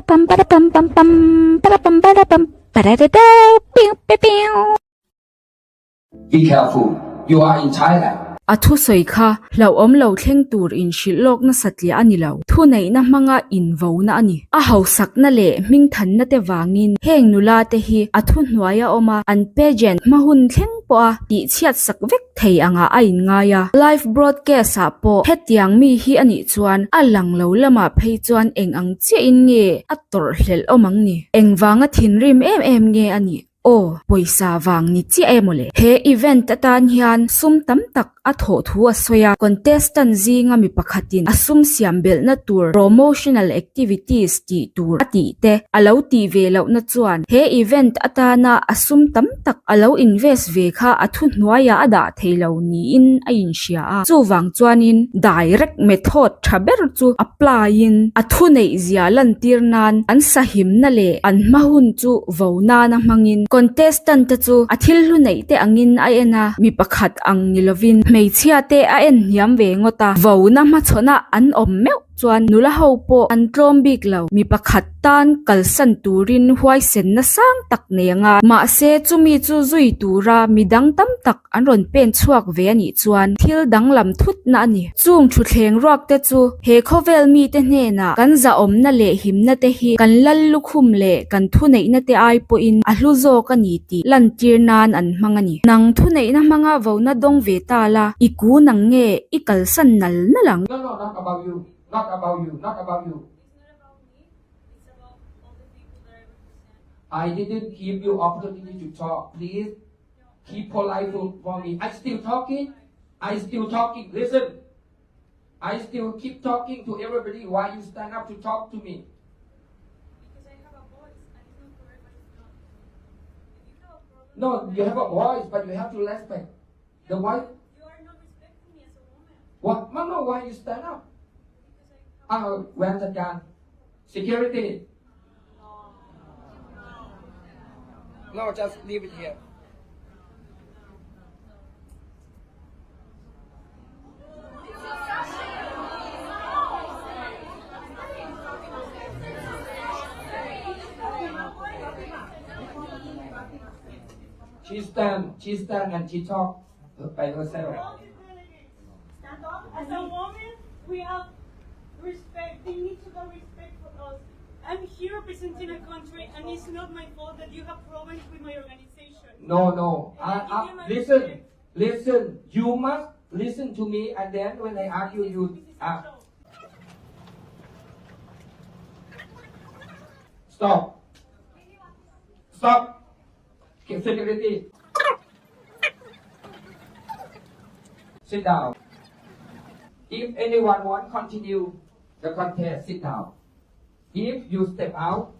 Pam para pam pam pam para pam para pam para da da piu piu piu. Be careful, you are in Thailand. A thusawi kha hlauhawm lo thleng tur inhrilh lawkna satliah a ni lo, thuneihna hmanga invona a ni. A hausakna leh hmingthanna te vangin heng nula te hi a thuhnuai a awm a, an pageant hma hun thleng pawha tihchhiat sak vek thei angah a inngai a. Live broadcast ah pawh hetiang mi hi a nih chuan a lang lo lamah phei chuan eng ang chiahin nge a tawrhhlelh awm ang ni? Engvanga thinrim em em nge a nih? Aw, pawisa vang ni chiah e mawle. He event atan hian sum tam tak a thawh thu a sawi a, contestant zinga mi pakhatin a sum siam belhna tur promotional activities tih tur a tih te a lo tih ve lohna chuan he event atana a sum tam tak a lo invest ve kha a thuhnuaiah a dah thei lo niin a inhria a, chuvang chuanin direct method tha ber chu apply in a thuneih zia lantir nan an sahimna leh an hma hun chu vo nana hmangin contestant te chu a thil hlu neih te angin a en a, mi pakhat ang ni lovin hmeichhia te a en hniam ve ngawt a, vo na hmachhawn a an awm meuh chuan nula ho pawh an tlawm bik lo, mi pakhat tan kalsan turin huaisenna sang tak nei anga mahse chumi chu zui tura midang tam tak an rawn pen chhuak ve a nih chuan thil danglam thutna a ni. Chung thutthleng ruak te chu he khawvel mite hnenah kan zahawmna leh himna te hi kan lal lukhum leh kan thuneihna te ai pawhin a hlu zawk a ni tih lantir nan an hmang a ni. Nang thuneihna hmanga vona dawng ve ta la, i ku nang nge i kalsan nal nal ang? No, no, not about you, not about you, not about you. I didn't give you opportunity to talk, please. Keep polite for me. I still talking. I still talking. Listen. I still keep talking to everybody. Why you stand up to talk to me? Because I have a voice and it's not correct what you've done. If you have a problem, No, you have a voice, but you have to respect the voice. you are not respecting me as a woman What? No, no. Why you stand up? because I have อ้าวแวนจัดการ security no just leave it here she stand she stand and she talk by herself Stand up. As a woman, we have respect. They need to have respect for us. I'm here representing a country, and it's not my fault that you have problems with my organization. No, no. I, I, listen, listen. You must listen to me, and then when I argue, you This is a uh, show. stop. Stop. Okay, Security. Sit down. If anyone want continue the contest, sit down. If you step out,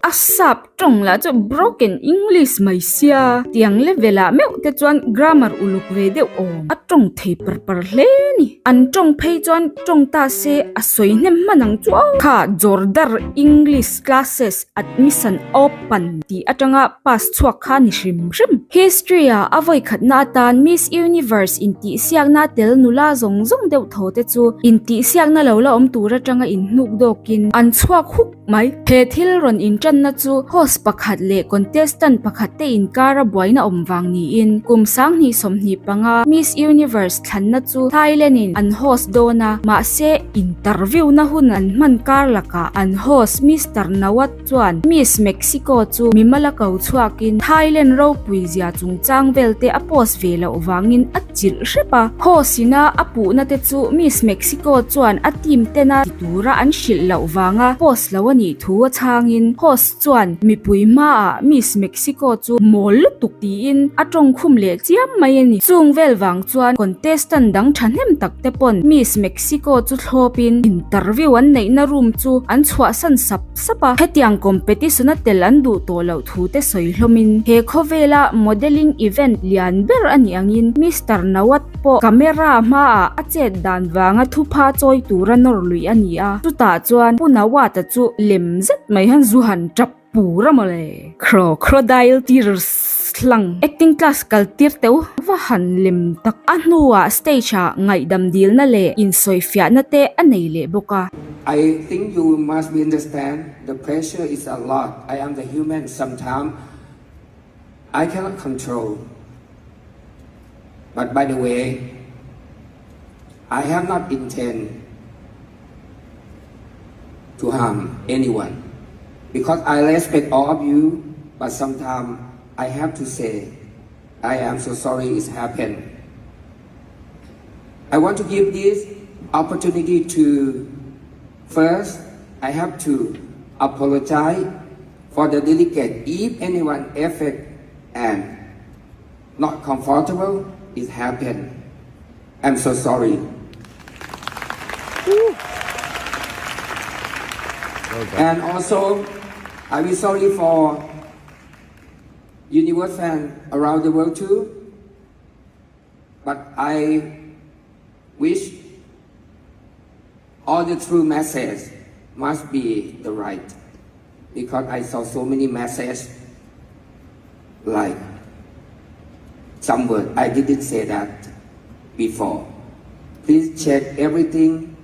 A sap tawng lah chu broken English mai sia, tiang level ah meuh te chuan grammar uluk ve deuh awm a tawng thei par par hle a ni. An tawng phei chuan tawng ta se a sawi hnem hman ang chu aw. Kha Jordar English classes admission open tih atanga pass chhuak kha a ni hrim hrim. History ah a vawi khatna atan Miss Universe intihsiakna tel nula zawng zawng deuh tho te chu intihsiakna lo la awm tur atanga inhnuk dawkin an chhuak huk mai. He thil rawn intanna chu host pakhat leh contestant pakhat te inkara buaina awm vang niin kum 2025 Miss Universe thlanna chu Thailand in an host dawn a, mahse interview na hun an hman kar lakah an host Mister Nawat chuan Miss Mexico chu mimal a ko chhuakin Thailand ropui zia chungchang vel te a post ve loh vangin a chilh hrep a. Host ina a puhna te chu Miss Mexico chuan a team tena ti tura an hrilh loh vanga post lo a nih thu a chhangin host chuan mipui hmaah Miss Mexico chu mawl lutuk tiin a tawngkhum leh chiam mai a ni. Chung vel vang chuan contestant dang thahnem tak te pawn Miss Mexico chu thlawpin interview an neihna room chu an chhuahsan sap sap a, hetiang competition a tel an duh tawh loh thu te sawi hlawmin he khawvela modelling event lian ber a nih angin Mister Nawat pawh camera hmaah a chet dan vanga thupha chawi tura nawr luih a ni a, chutah chuan Pu Nawat-a chu lem zet mai hian zu han tap pur a mawle. Crocodile tears hlang acting class kal tir teuh va han lem tak a hnuah stage ah ngaihdam dilna leh insawifiahna te a nei leh bawk a. I think you must be understand the pressure is a lot. I am the human. Sometimes I cannot control. But by the way, I have not intend to harm anyone because I respect all of you, but sometimes I have to say, I am so sorry it's happened. I want to give this opportunity to first, I have to apologize for the delegate if anyone affect and not comfortable, it happened. I'm so sorry. And also, I will sorry for Universe fan around the world too. But I wish all the true message must be the right. Because I saw so many messages like some word. I didn't say that before. Please check everything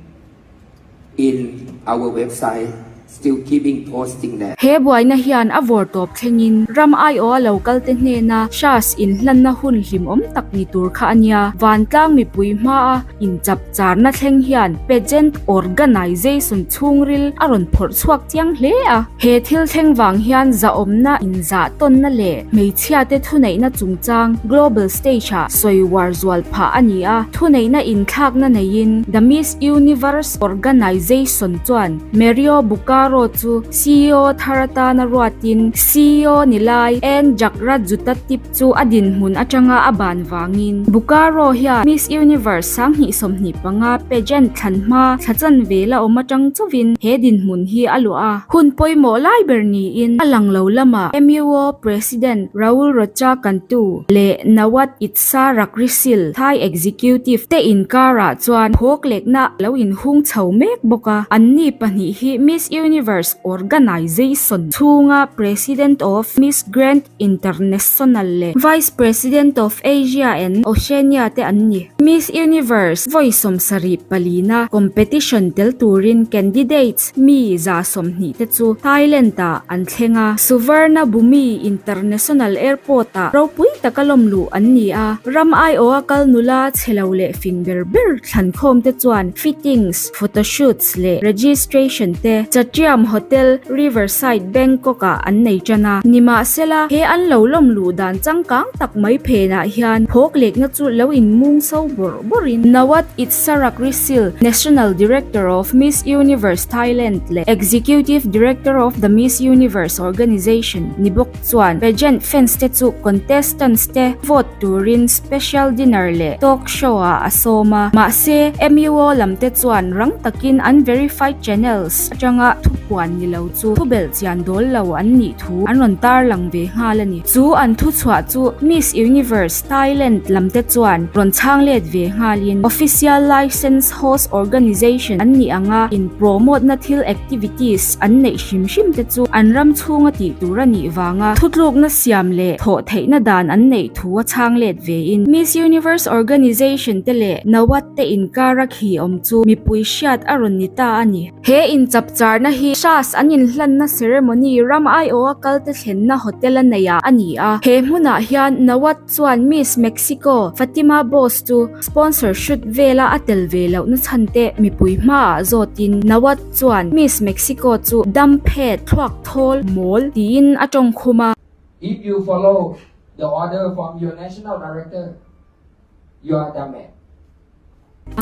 in our website still keeping posting there. He buaina hian a vawrtawp thlengin ram aiawha lo kalte hnena Shas inhlanna hun hlimawm tak ni tur kha a nia. Vantlang mipui hmaa inchapcharna thleng hian pageant organisation chhungril a rawn phawrh chhuak chiang hle a. He thil thleng vang hian zahawmna inzahtawnna leh hmeichhiate thuneihna chungchang global stage-ah sawi uar zual phah a ni a. Thuneihna inthlakna neiin The Miss Universe Organization chuan Mario Bucaro chu CEO thar atana ruatin CEO ni lai Anne Jakrajutatip chu a dinhmun atanga a ban vangin Bucaro hian Miss Universe 2025 pageant thlan hma thla chanve la awm atang chauhin he dinhmun hi a luah a. Hun pawimawh lai ber niin a lang lo lamah MUO President Raul Rocha Cantu leh Nawat Itsaragrisil Thai Executive te inkarah chuan phawklekna lo inhung chho mek bawk a. Anni pahnih hi Miss Universe Organization chhunga President of Miss Grand International leh Vice President of Asia and Oceania te an ni. Miss Universe vawi 74 palina competition tel turin candidates mi 120 te chu Thailand ah an thleng a, Suvarnabhumi International Airport ah ropui taka lawm luh an ni a, ram aiawha kal nula chhe lo leh fing ber ber thlankhawm te chuan fittings, photoshoots leh registration te Chatrium Hotel Riverside Bangkok ah an nei tan a. Nimahsela, he an lo lawm luh dan changkang tak mai phenah hian phawk lekna chu lo inmung so bawrh bawrhin Nawat Itsaragrisil, National Director of Miss Universe Thailand leh Executive Director of the Miss Universe Organization ni bawk chuan pageant fans te chu contestants te vote turin special dinner leh talk show ah a sawm a. Mahse, MUO lam te chuan rang takin an verified channels atanga thupuan ni lo chu thubelh chian dawl lo an nih thu an rawn tarlang ve nghal a ni. Chu an thuchhuah chu Miss Universe Thailand lam te chuan rawn chhang let ve nghalin official licence host organisation an nih anga in promote na thil activities an neih hrim hrim te chu an ram chhunga tih tur a nih vanga thutlukna siam leh thawh theihna dan an neih thu a chhang let ve in Miss Universe Organisation te leh Nawat te inkara khi awm chu mipui hriat a rawn ni ta a ni. He inchapcharna hi Shas an inhlanna ceremony ram aiawha kalte thlenna hotel a neih ah a ni a. He hmunah hian Nawat chuan Miss Mexico Fatima Boss chu sponsor shoot vela a tel ve lohna chhan te mipui hmaah zawtin Nawat chuan Miss Mexico chu dam phet thluak thawl mawl tiin a tawngkhum a. If you follow the order from your national director, you are dumb man.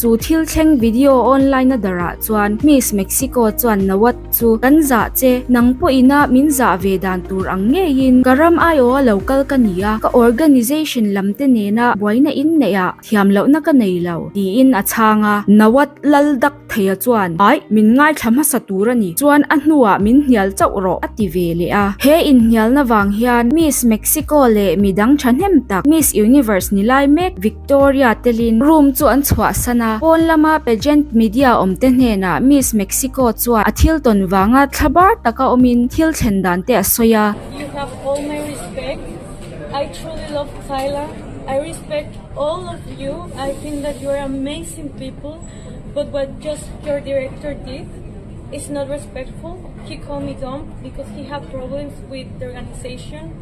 Chu thil thleng video online a darah chuan Miss Mexico chuan Nawat chu kan zah che, nang pawhina min zah ve dan tur ang ngeiin ka ram aiawha lo kal ka ni a, ka organization lam te nena buaina in neih ah thiam lohna ka nei lo, tiin a chhang a. Nawat lal dak theia chuan, Aih, min ngaithla hmasa tur a ni, chuan a hnuah min hnial chauh rawh, a ti ve leh a. He inhnialna vang hian Miss Mexico leh midang thahnem tak Miss Universe ni lai mek Victoria telin room chu an chhuahsan a, pawn lama pageant media awmte hnenah Miss Mexico chuan a thil tawn vanga thla bar taka awmin thil thlen dan te a sawi a. You have all my respect, I truly love Thailand, I respect all of you, I think that you are amazing people, but what just your director did. It's not respectful. He called me dumb because he had problems with the organization.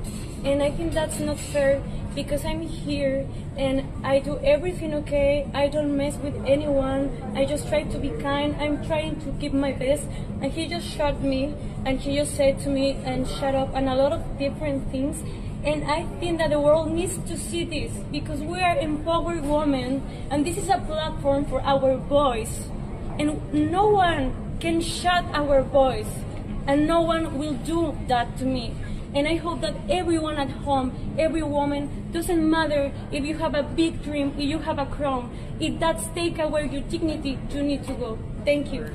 And I think that's not fair because I'm here and I do everything okay. I don't mess with anyone. I just try to be kind. I'm trying to give my best. And he just shot me and he just said to me and shut up and a lot of different things. And I think that the world needs to see this because we are empowered women and this is a platform for our voice. And no one can shut our voice and no one will do that to me. And I hope that everyone at home, every woman, doesn't matter if you have a big dream, if you have a crown, if that's take away your dignity, you need to go. Thank you.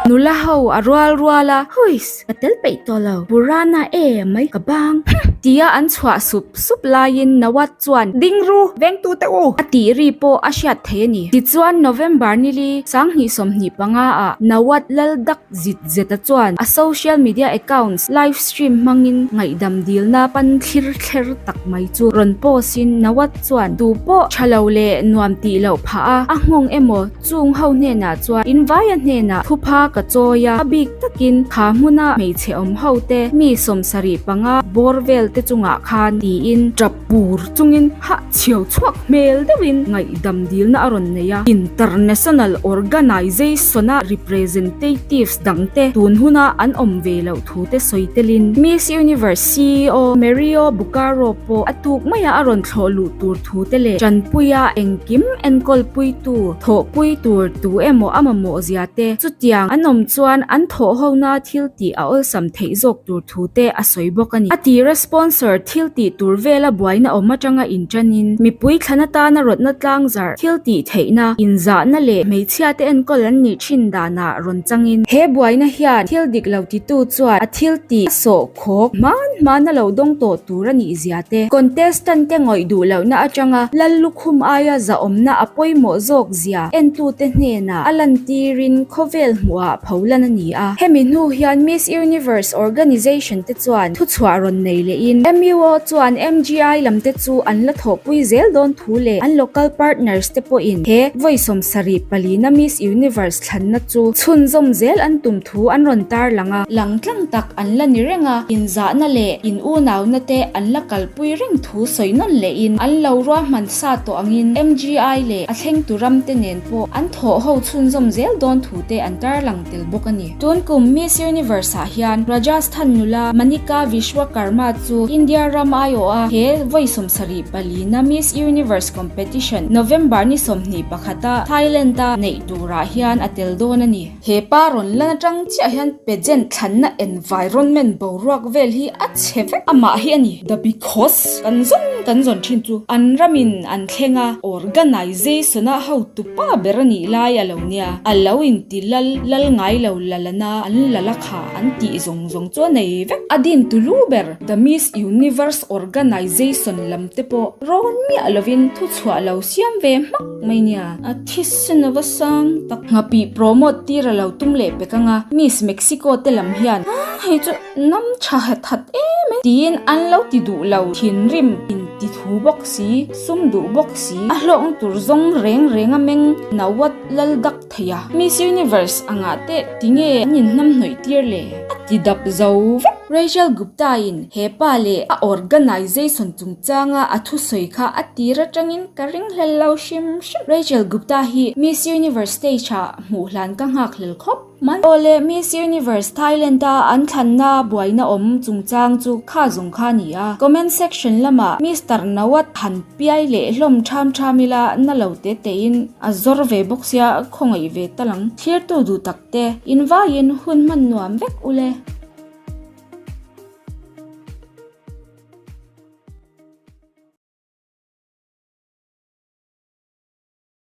Nula ho a rual rual a, Huiss, ka tel peih tawh lo, Purana e mai ka bang, tia an chhuah sup sup laiin Nawat chuan, Ding ru, vengtute u! A tih ri pawh a hriat thei a ni. Tichuan November nili 2025 ah Nawat Laldak Zit Zeta chuan a social media accounts live stream hmangin ngaihdam dilna pan thlir thler tak mai chu rawn post in Nawat chuan tu pawh tha lo leh nuam tih loh phah a, a nghawng emaw chung ho hnenah chuan in vaia hnenah thupha ka chawi a, a bik takin kha hmuna hmeichhe awm ho te mi 75 bawr vel te chungah khan tiin tap pur chungin hah chhiau chhuak hmel deuhin ngaihdam dilna a rawn nei a. International Organization-a representatives dangte tun huna an awm ve loh thu te sawi telin Miss Universe CEO Mario Bucaro pawh a tuk maia a rawn thlawh luh tur thu te leh Tanpuia engkim enkawlpuitu thawhpui tur tu emaw a mamawh zia te chutiang an awm chuan an thawh hona thil tih a awlsam theih zawk tur thu te a sawi bawk a ni. A tira sponsor thil tih tur vela buaina awm atanga inṭanin mipui thlan atana rawtna tlang zarh thil tih theihna, inzahna leh hmeichhia te enkawl an nih thin danah rawn changin he buaina hian thil dik lo titu chuan a thil tih a sawh khawk hman hman a lo dawng tawh tur a nih zia te, contestant te ngawih duh lohna atanga lal lukhum aia zahawmna a pawimawh zawk zia entute hnenah a lantirin khawvel hmuhah pholan a ni a. Hemi hnu hian Miss Universe Organization te chuan thuchhuah rawn nei lehin MUO chuan MGI lam te chu an la thawhpui zel dawn thu leh an local partners te pawhin he vawi 74 na Miss Universe thlanna chu chhunzawm zel an tum thu an rawn tarlang a. Langtlang tak an la ni reng a, inzahna leh in unauna te an la kalpui reng thu sawi nawn lehin an lo ruahman sa tawh angin MGI leh a thlengtu ram te nen pawh an thawh ho chhunzawm zel dawn thu te an tarlang tel bawk a ni. Tun kum Miss Universe ah hian Rajasthan nula Manika Vishwakarma chu India ram aiawh a he vawi 74 na Miss Universe competition November ni 21 a Thailand a neih turah hian a tel dawn a ni. He pa rawn lan atang chiah hian pageant thlanna environment boruak vel hi a chhe vek amah hi a ni. The because kan zawn kan zawn thin chu an ramin an thleng a organization a hotu pa ber a nih lai a lo nia a lo inti lal lal ngai lo lalana an lal a kha an tih zawng zawng chu a nei vek. A din tulu ber The Miss Universe Organization lam te pawh rawn miah lovin thuchhuah lo siam ve hmak mai nia. A thisen a va sang tak. Nghapih promote tir a lo tum leh pek anga Miss Mexico te lam hian hei chu nam tha hat hat em e tiin an lo ti duh lo thinrim in ti thu bawk si sum duh bawk si a hlawng tur zawng reng reng a meng nawat lal dak thei a Miss Universe angah te tinge an inhnam hnawih tir le a ti dap zo vek. Rachel Gupta in he pa leh a organization chungchanga a thusawi kha a tir atangin ka ringhlel lo hrim hrim. Rachel Gupta hi Miss Universe stage ah hmuh hlan ka nghakhlel khawp mai. Aw le, Miss Universe Thailand a an thlanna buaina awm chungchang chu kha zawng kha a ni a. Comment section lamah Mister Nawat han piai leh hlawm ṭham ṭham ila na lo te tein a zawr ve bawk sia khawngaih ve tal ang. Thirtu duh tak te, invaiin hun hman nuam vek ule.